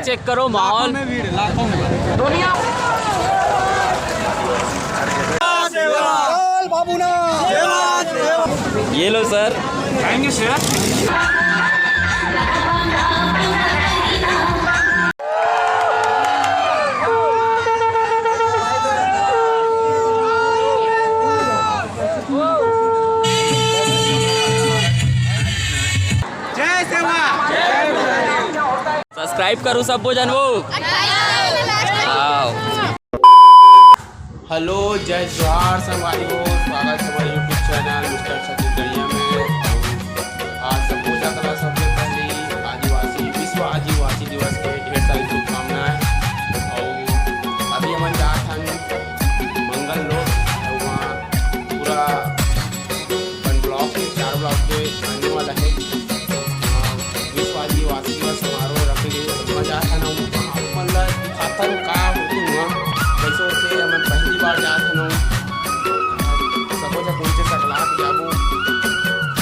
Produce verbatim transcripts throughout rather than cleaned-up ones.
Cheque करो माहौल। लाखों में भीड़, लाखों में। दुनिया। बाबू ना। ये लो सर। Thank you sir. जय सेवा। सब्सक्राइब करू सबो जन वो। हाँ। हेलो, जय जोहार संगवारी हो, स्वागत है हमारे YouTube चैनल मिस्टर छत्तीसगढ़िया में। आज सबको जातरा सबसे पहले आदिवासी, विश्व आदिवासी दिवस के ढेर सारी शुभकामनाएं। और अभी हमन जात हन मंगल लोड, वहाँ पूरा अपन ब्लॉक के, चार ब्लॉक के आने वाला है। अ, विश्व आदिवासी दिवस समारोह रखे गए, तो मैं जात हन, आप मन ला दिखाथन का होथे हुआ, कैसे होथे, हमन पहली बार जात हन। सबो झन पहुँचे सकला के जाबो,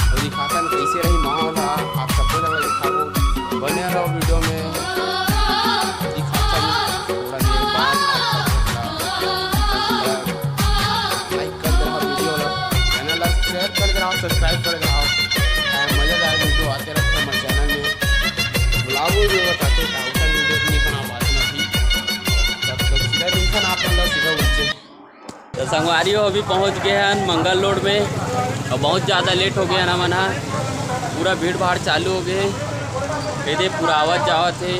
और दिखाथन कैसे रही माहौल हा, आप सबो झन ला दिखाबो। बने रहो वीडियो में, दिखाथन थोड़ा देर बाद आप सबो झन ला। लाइक करके रहो वीडियो ला, चैनल ला सब्सक्राइब करके रहो, सब्सक्राइब करके रहो। और मजेदार वीडियो आते रहते हैं हमारे चैनल में। ब्लॉग वीडियो बताते हैं, टाउन वीडियो भी नहीं बना पाते ना अभी। तब तक सीधा मिलते हैं आप लोग सीधा उनसे। तो संगवारी हो, अभी पहुंच गए हैं मंगल रोड में और बहुत ज़्यादा लेट हो गया ना मना, पूरा भीड़ भाड़ चालू हो गए। ये दे पूरा आवत जावत है।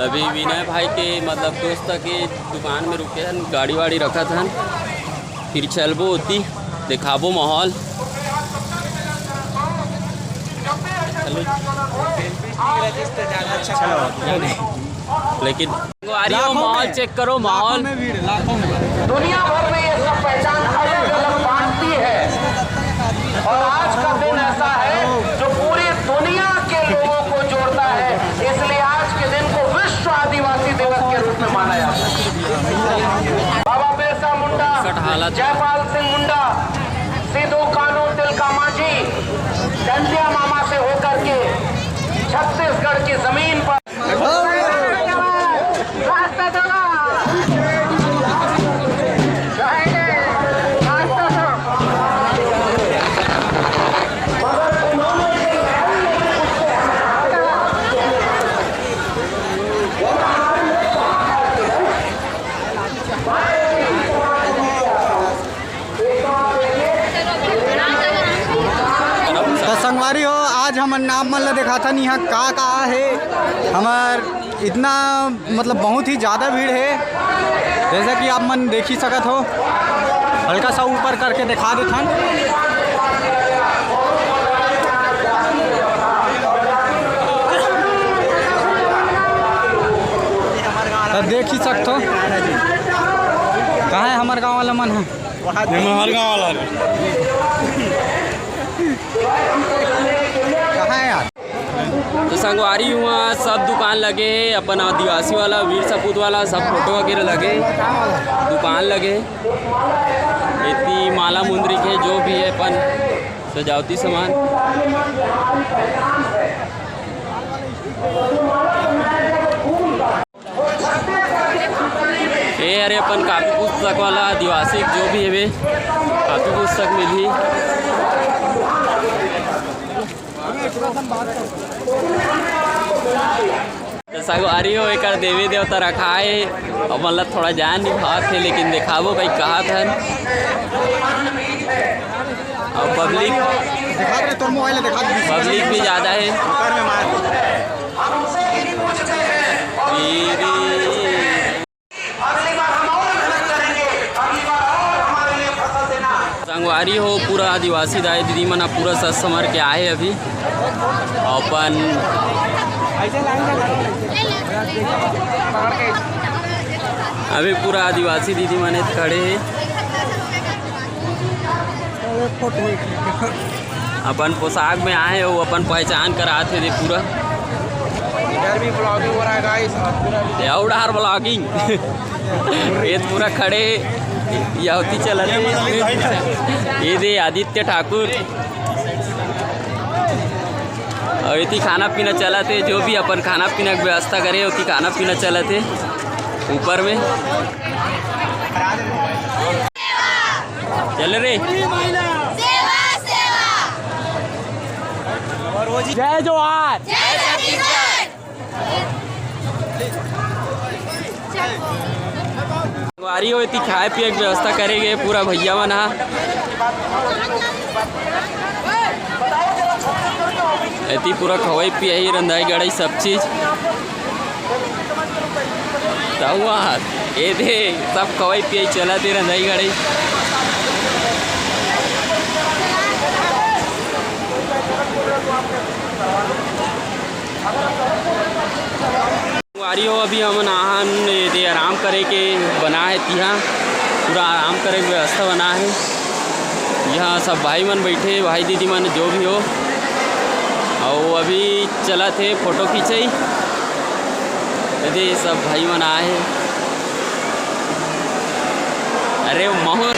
अभी विनय भाई के, मतलब, दोस्त के दुकान में रुके हन, गाड़ी वाड़ी रखत हन, फिर चलबो ओती, देखाबो माहौल। चलो। लेकिन संगवारी हो, माहौल चेक करो, माहौल। दुनिया भर में ये सब पहचान अलग अलग बांटती है, और आज का दिन ऐसा है जो पूरी दुनिया के लोगों को जोड़ता है। इसलिए आज के दिन को विश्व आदिवासी दिवस के रूप में माना जाता है। बाबा बिरसा मुंडा, जयपाल सिंह मुंडा, सिद्धू कानू तिलका मांझी, दंतिया मामा से होकर के छत्तीसगढ़ की जमीन पर रास्ता दो। रास्ता दो। तो संगवारी हो, आज हमन आप मन ला देखाथन इहाँ का का हे। हमर इतना, मतलब, बहुत ही ज़्यादा भीड़ हे, जैसा कि आप मन देख ही सकत हो। हल्का सा ऊपर करके दिखा देथन। तो देख ही सकत हो, कहाँ है हमर गाँव वाला मन है। ये महर गाँव वाला रे। कहाँ है यार? तो संगवारी, हुआ सब दुकान लगे हे, अपन आदिवासी वाला, वीर सपूत वाला, सब फोटो वगैरह लगे हे, दुकान लगे हे। इतनी माला मुंदरी के जो भी है अपन सजावटी सामान। ये हरे अपन कापी पुस्तक वाला आदिवासी जो भी हवे, कापी पुस्तक मिलही। तो संगवारी हो, एकर देवी देवता रखा है, अब मतलब थोड़ा जान नहीं भावत है, लेकिन देखाबो कहीं कहा था। और पब्लिक, दिखा दे, तोर मोबाइल दिखा दे। पब्लिक भी ज़्यादा है। ऊपर में मार। संगवारी हो, पूरा आदिवासी दाई दीदी मन ह पूरा सज संवर के आए अभी। अपन अभी पूरा आदिवासी दीदी मन खड़े हे। अपन पोशाक में आए हे, वो अपन पहचान करात हे दे पूरा। इधर भी vlogging हो रहा है guys, और पूरा ये उड़ार vlogging। ये पूरा खड़े, ये होती चलत हे। ये दे आदित्य ठाकुर। अउ एती खाना पीना चलत हे, जो भी अपन खाना पीना के व्यवस्था करे, ओती खाना पीना चलत हे ऊपर में। चल रे। सेवा, सेवा। जय जोहार। जय छत्तीसगढ़। संगवारी हो, एती खाए पिए के व्यवस्था करे गे पूरा भैया मन हा। एती पूरा खवई पियई, रंधाई गड़ई सब चीज। तहुआ ए दे, सब खवई पियई चलत हे, रंधाई गड़ई। संगवारी हो, अभी हमन आहन एदे आराम करे के बना हे तिहा, पूरा आराम करे के व्यवस्था बना हे। यहाँ सब भाई मन बैठे, भाई दीदी मन जो भी हो, अउ अभी चलत हे फोटो खींचई। एदे सब भाई मन आए हे। अरे महू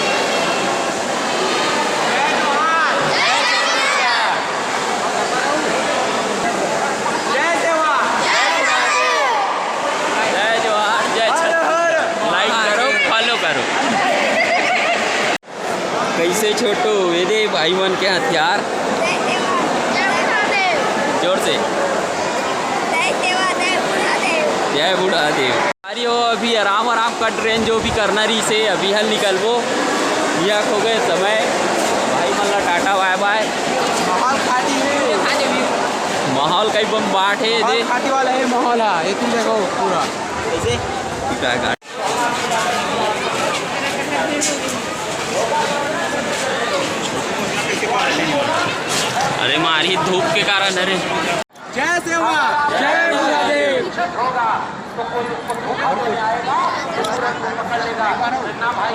जय जोहार, जय छत्तीसगढ़। Like करो, follow करो। कैसे छोटू, ये दे भाई मन के हथियार। जोर से। जय बूढ़ा देव। अरे हो, अभी आराम आराम का ट्रेन जो भी करना रही से अभी हल निकलबो। यह हो गए समय, भाई मन ला टाटा बाय बाय। माहौल खाटी है। माहौल कई बम बाट है दे। खाटी वाला है माहौल, हाँ, ये तुम देखो पूरा। कैसे? अरे मारी धूप के कारण, अरे। जय सेवा, जय महादेव।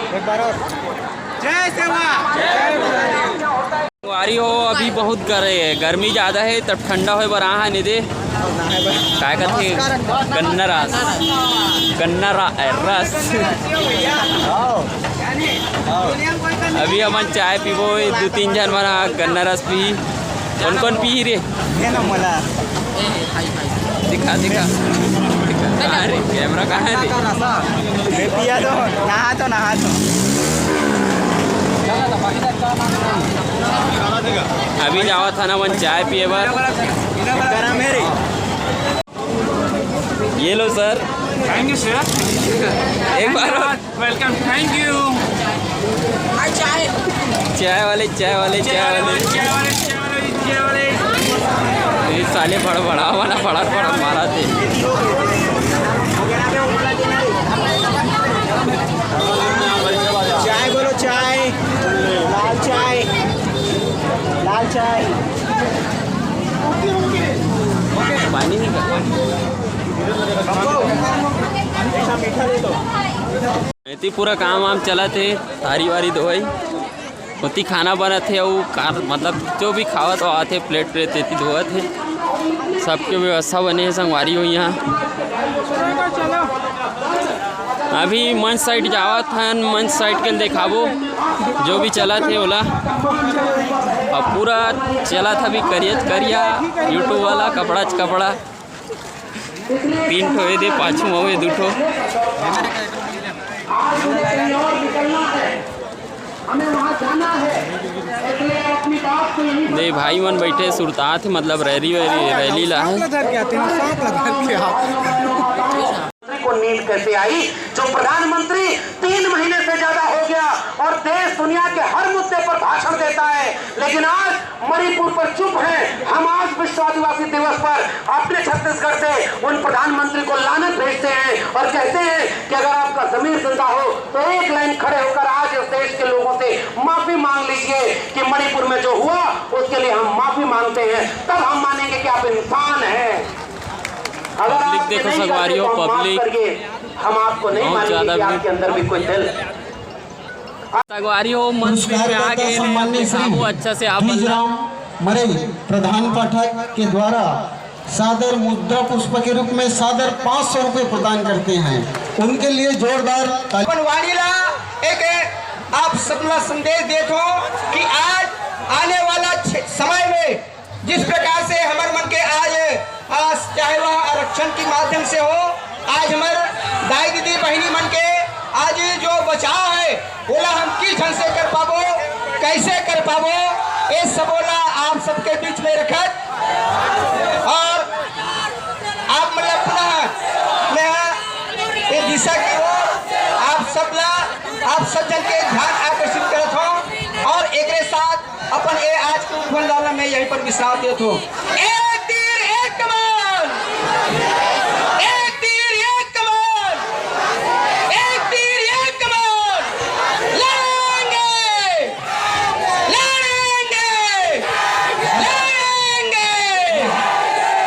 एक बार और। जय सेवा, जय महादेव। संगवारी हो, अभी बहुत गर-, गर्मी ज्यादा है, तब ठंडा होए बर आहा ने दे। काय कथे? गन्ना रस, गन्ना रा-, ए, रस। अभी हमन चाय पीबो, दू तीन झन मन ह गन्ना रस पी। कौन कौन पी रे? ये ना मोला। दिखा, दिखा, दिखा। कहाँ रे? कैमरा कहाँ है रे? मैं पिया तो, नहा तो, नहा तो। अभी जावत हन हमन चाय पिए बर। गरम है रे। ये लो सर। Thank you sir। एक बार और। Welcome, thank you। चाय वाले, चाय वाले, चाय वाले। चाय वाले, चाय वाले, चाय वाले। ये साले बड़बड़ा वाला बड़ा बड़ा मारा थे। चाय बोलो, चाय। लाल चाय, लाल चाय। पानी नहीं का? एती पूरा काम वाम चलत हे, थारी वारी धोई, ओती खाना बनत हे, अउ कार मतलब जो भी खावत आवत हे, प्लेट प्लेट एती धोवत हे, सबके व्यवस्था बने हे संगवारी हो यहाँ। अभी मंच साइड जावत हन, मंच साइड के देखाबो जो भी चलत हे ओला। अउ पूरा चलत हे अभी करिया च करिया YouTube वाला, कपड़ा च कपड़ा। तीन ठो ए दे, पाछू में दू ठो। दे भाई मन बैठे सुरतात हे, मतलब रैली वैली, रैली ला हे। सांप ला धर के आते हैं, सांप ला धर के आओ। को नींद कैसे आई, जो प्रधानमंत्री तीन महीने से ज्यादा हो गया और देश दुनिया के हर मुद्दे पर भाषण देता है, लेकिन आज मणिपुर पर चुप हैं। हम आज विश्व आदिवासी दिवस पर अपने छत्तीसगढ़ से उन प्रधानमंत्री को लानत भेजते हैं और कहते हैं कि अगर आपका जमीर जिंदा हो तो एक लाइन खड़े होकर आज इस देश के लोगों से माफी मांग लीजिए कि मणिपुर में जो हुआ उसके लिए हम माफी मांगते हैं, तब हम मानेंगे कि आप इंसान हैं। अगर आप देखो संगवारी हो, पब्लिक हम आपको नहीं मानेंगे कि आपके अंदर भी कोई दिल। संगवारी हो, मंच में आ गए हैं, सम्माननीय श्री अच्छा से आप मरे प्रधान पाठक के द्वारा सादर मुद्रा पुष्प के रूप में सादर पाँच सौ रुपए प्रदान करते हैं। उनके लिए जोरदार ताली। अपन वाणी ला एक आप सबला संदेश देत हो कि आज आने वाला छ-, समय में जिस प्रकार से हमर मन के के माध्यम से हो। आज हमर दाई दीदी बहिनी मन के आज जो बचाव है, ओला हम किस ढंग से कर पाबो, कैसे कर पाबो, ये सबो ला आप सबके बीच में रखत और आप मतलब पुनः मैं ये दिशा की ओर आप सबला, आप सब जन के ध्यान आकर्षित करत हो और एकरे साथ अपन ए आज के उद्बोधन ला मैं यहीं पर विश्राम देत हूँ। एक तीर एक कमान, एक तीर एक कमान, एक तीर एक कमान, लड़ेंगे, लड़ेंगे, लड़ेंगे।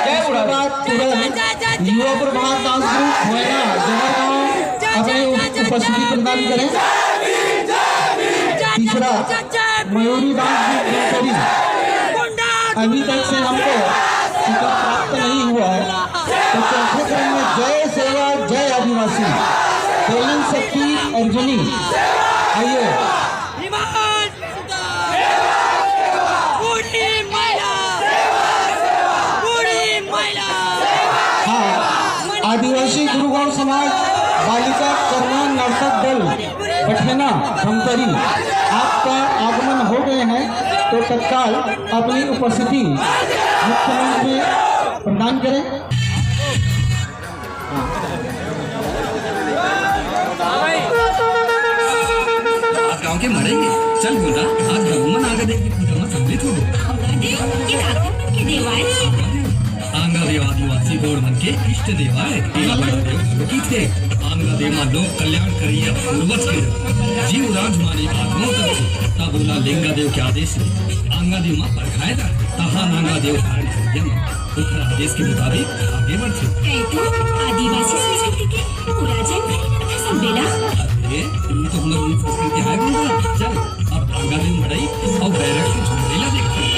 जय इसके उड़ान। बाद तुरंत युवा प्रभात डांस ग्रुप भोयना जगरगांव अपनी उप-, उपस्थिति प्रदान करें। तीसरा मयूरी डांस ग्रुप धमतरी। अभी तक से हमको टिकट प्राप्त नहीं हुआ है, तो चौथे क्रम में जय सेवा जय आदिवासी, तेलिंग शक्ति अर्जुनी, आइए। हाँ, आदिवासी गुरु गौंड समाज बालिका करुणा नर्तक दल बठेना धमतरी, आपका आगमन हो गए हैं, तो तत्काल अपनी उपस्थिति मुख्य मंच में प्रदान करें। आज गांव के मरेंगे। चल गोंदा, आज ब्रह्मन आगा देख के पूजा में सम्मिलित हो गए। आंगा देव, ये राखन मन के देवाय। आंगा देव आदिवासी गोंड मन के इष्ट देवाय। आंगा देव लोकी थे। आंगा देव मां लोक कल्याण करिया पूर्वज के। जीव राज माने आत्मा तक। तब बोला लिंगा देव के आदेश ले। आंगा देव मां परखाए दा। तहा नांगा देव धारण करिया मां। ओखर आदेश के मुताबिक आगे बढ़थे। कहे तो आदिवासी संस्कृति के पूरा जानकारी नइ रखे सब बेला। अरे, ये तो हमर लोक संस्कृति आय बंदा। चल, अब आंगा देव मड़ई अउ बैरक के झुमरी ला देखथे।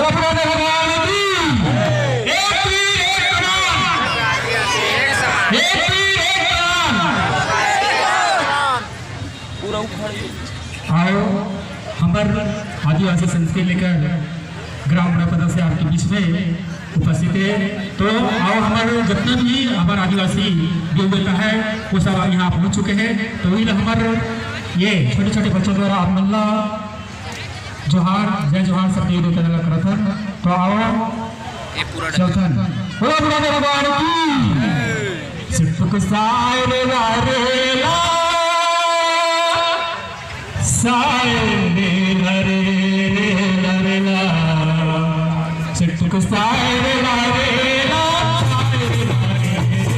भगवान की। एक तीर एक कमान। एक तीर एक कमान। पूरा उखड़ गया। आओ, हमर आदिवासी संस्कृति लेकर ग्राम बड़ापदा से आपके बीच में उपस्थित है। तो आओ, हमर जितना भी हमर आदिवासी देव देवता है, वो सब यहाँ पहुँच चुके हैं। तो वही हमर ये छोटे-छोटे बच्चों द्वारा आप मन ला जोहार, जय जोहार, सब देव देवता ला करत हन। तो आओ, ये पूरा चलथन। बोलो बुढ़ा भगवान की। सिटुक साय रे ला रे ला, साय रे ला रे ला रे ला। सिटुक साय रे ला रे ला, साय रे ला रे ला।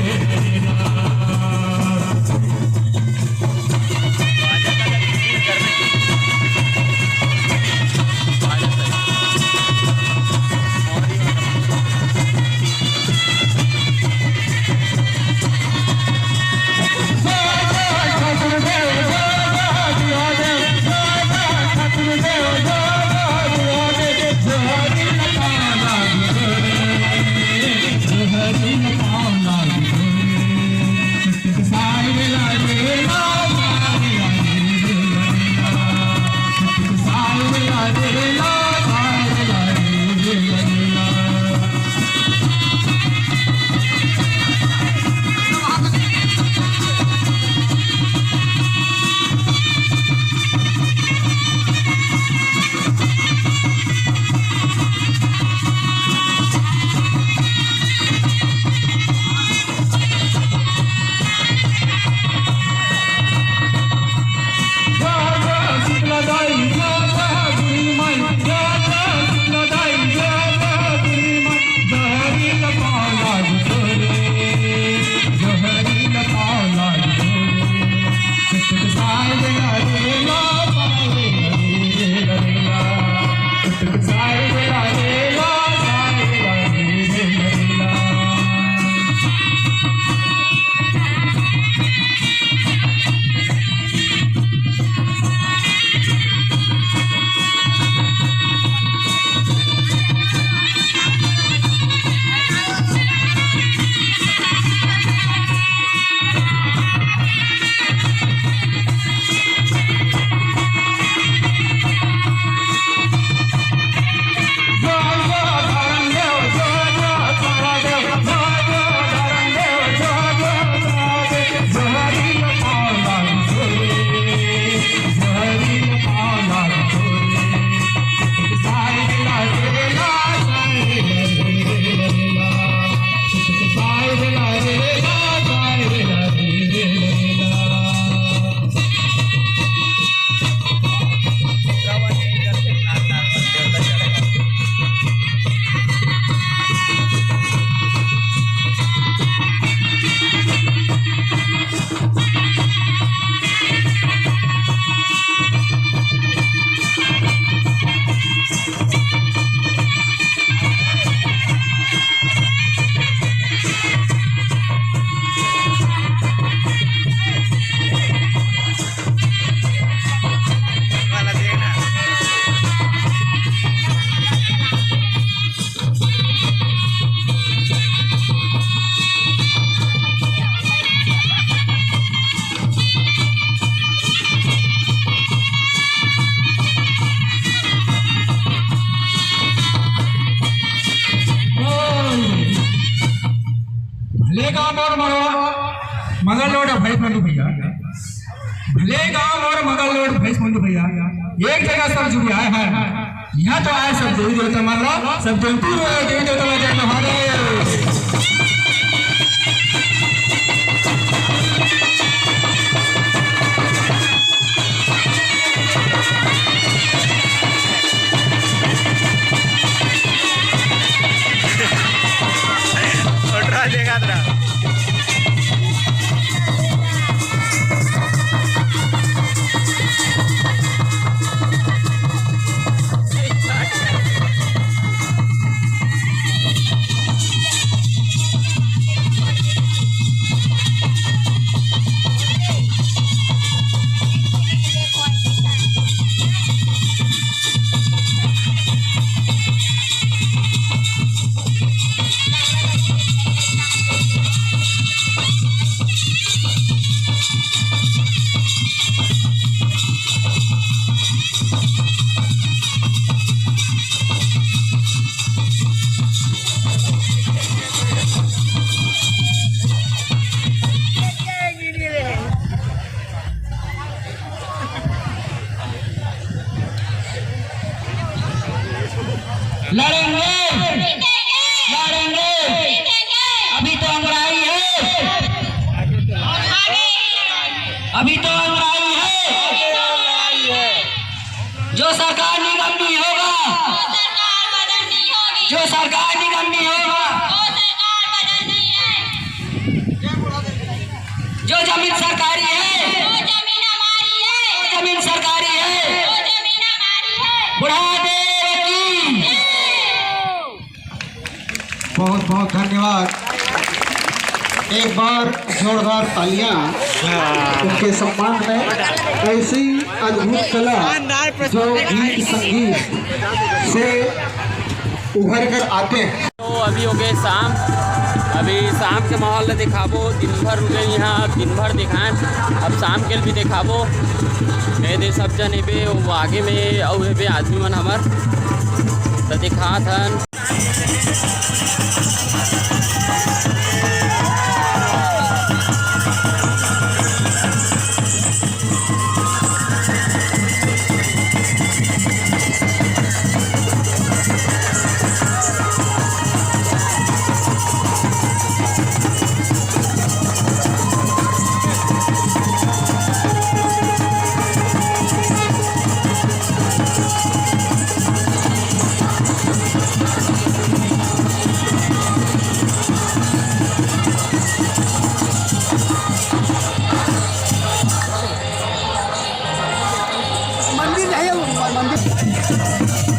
भले गांव और मगर, मगर लोड है भाई मनु भैया, भले गांव और मगर लोड भैंस मंदू भैया, एक जगह सब जुड़े आए हैं। यहाँ तो आए सब देवी देवता मान लो, सब जंतु देवी देवता ला जय महादेव। लड़ेंगे, लड़ेंगे। अभी तो अंगड़ाई है, अभी तो अंगड़ाई है। जो सरकार निगम नहीं होगा, जो सरकार निगम नहीं होगा, जो जमीन सरकारी है, जो जमीन सरकारी है, बुढ़ा देव की। बहुत बहुत धन्यवाद। एक बार जोरदार तालियां उनके सम्मान में। ऐसी अद्भुत कला जो गीत संगीत से उभर कर आते हैं। तो अभी हो गए शाम, अभी शाम के माहौल ला दिखाबो। दिन भर रुके यहाँ, दिन भर दिखाएं, अब शाम के भी दिखाबो। ए दे सब जन एबे, वो आगे में अउ एबे आदमी मन हमर, त दिखात हन। मंदिर है वो, मंदिर।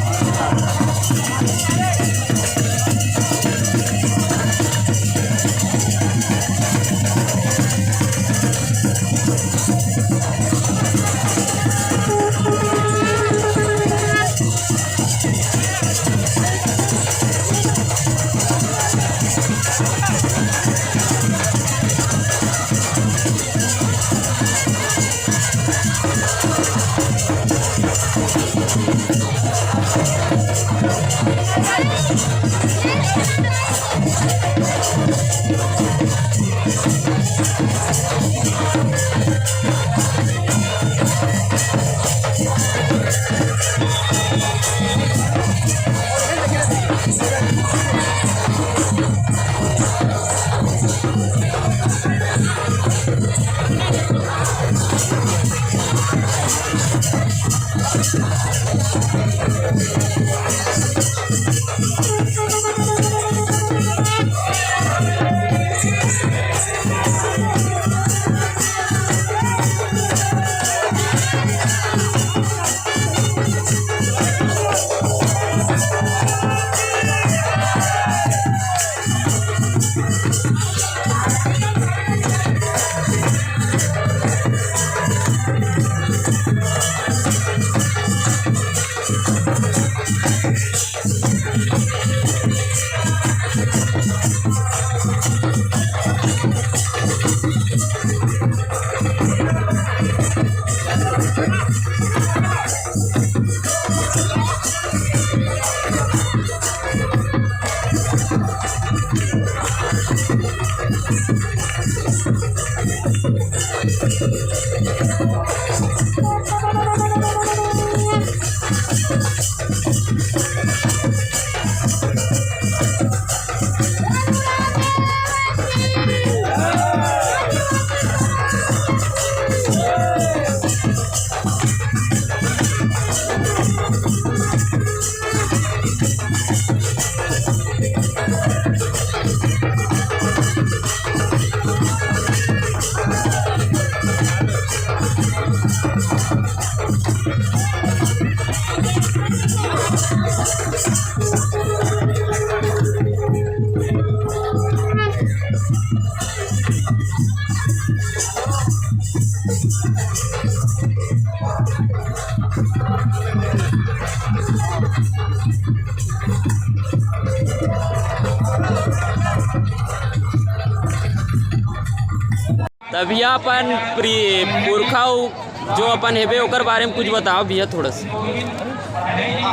तब ये अपन प्री-, पुरखा उ-, जो अपन हेबे, ओकर बारे में कुछ बताओ भैया, थोड़ा सा।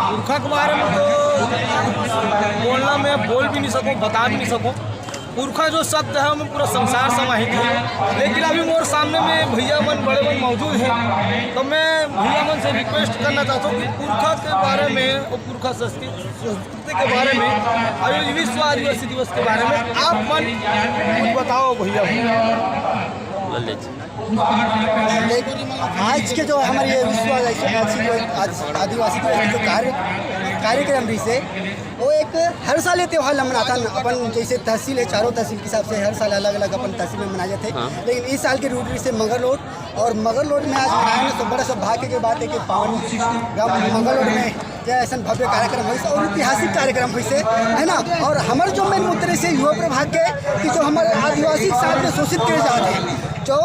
पुरखा के बारे में तो बोलना, मैं बोल भी नहीं सकूँ, बता भी नहीं सकूँ। पुरखा जो शब्द है, ओमे पूरा संसार समाहित है, लेकिन अभी मोर सामने में भैया मन, बड़े मन मौजूद हैं, तो मैं भैया मन से रिक्वेस्ट करना चाहता हूँ कि पुरखा के बारे में और पुरखा संस्कृति, संस्कृति के बारे में और ये विश्व आदिवासी दिवस के बारे में आप मन कुछ बताओ भैया। आज के जो हमारे ये विश्व आदिवासी दिवस, आज आदिवासी दिवस के जो कार्य, कार्यक्रम रहिसे, वो एक हर साल ये त्यौहार ल मनाथन। अपन जैसे तहसील है, चारों तहसील के हिसाब से हर साल अलग-अलग अपन तहसील में मनाए जाथे। हाँ। लेकिन इस साल के रूट रहिसे मगरलोड, और मगरलोड में आज मनाए में तो बड़ा सौभाग्य के बात है कि पावन गांव मगरलोड में जय ऐसन भव्य कार्यक्रम होइस और ऐतिहासिक कार्यक्रम होइस, है ना। और हमर जो मेन मुद्दा रहिसे युवा प्रभाग के कि जो हमर आदिवासी के साथ में शोषित करे जात हे, जो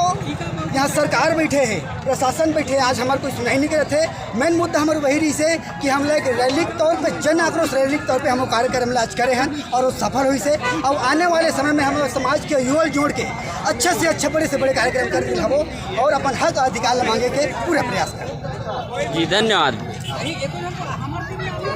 यहाँ सरकार बैठे है, प्रशासन बैठे है, आज हमर कोई सुनाई नहीं करत हे। मेन मुद्दा हमर वही रहिसे कि हम लोग रैली के तौर पे, जन आक्रोश रैली के तौर पे हम वो कार्यक्रम ला आज करे हैं और वो सफल होइसे। और आने वाले समय में हम लोग समाज के युवा जोड़ के अच्छे से अच्छे, बड़े से बड़े कार्यक्रम कर दिल हबो और अपन हक अधिकार ला मांगे के पूरा प्रयास करबो। जी, धन्यवाद।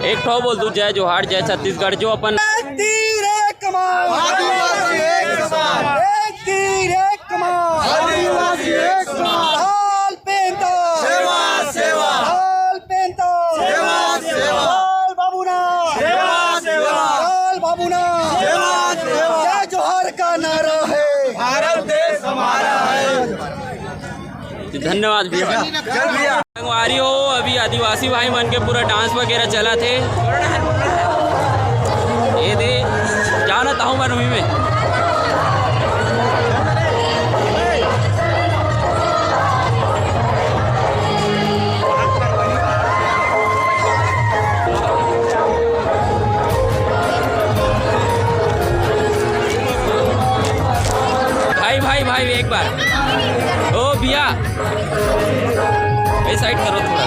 एक ठो बोल दू, जय जोहार, जय छत्तीसगढ़, जो अपन तीर एक कमान, आदिवासी एक कमान। एक तीर एक कमान, आदिवासी एक कमान। लाल पेंता, सेवा, सेवा। लाल पेंता, सेवा, सेवा। लाल बाबूना, सेवा, सेवा। लाल बाबूना, सेवा, सेवा। जय जोहार का नारा है। भारत देश हमारा है। धन्यवाद भैया। चल भैया। संगवारी हो, अभी आदिवासी भाई मन के पूरा डांस वगैरह चलत हे। ये दे, जाना ताहूं मैं नवी में। भाई, भाई, भाई, एक बार। ओ भैया, ये साइड करो थोड़ा।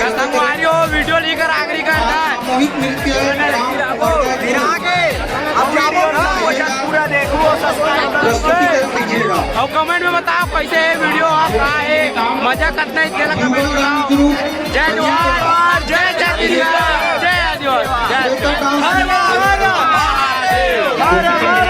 संगवारी हो, वीडियो लेकर आखिरी करना है। मोहित मिलके काम करता है। फिर आगे अब वीडियो ना हो जाए, पूरा देखो, subscribe करो। और comment में बताओ कैसे है वीडियो, आप कहाँ है, मजा करना है, इसके लिए comment में बताओ। जय जोहार, जय छत्तीसगढ़, जय आदिवासी, जय हर हर महादेव, हर हर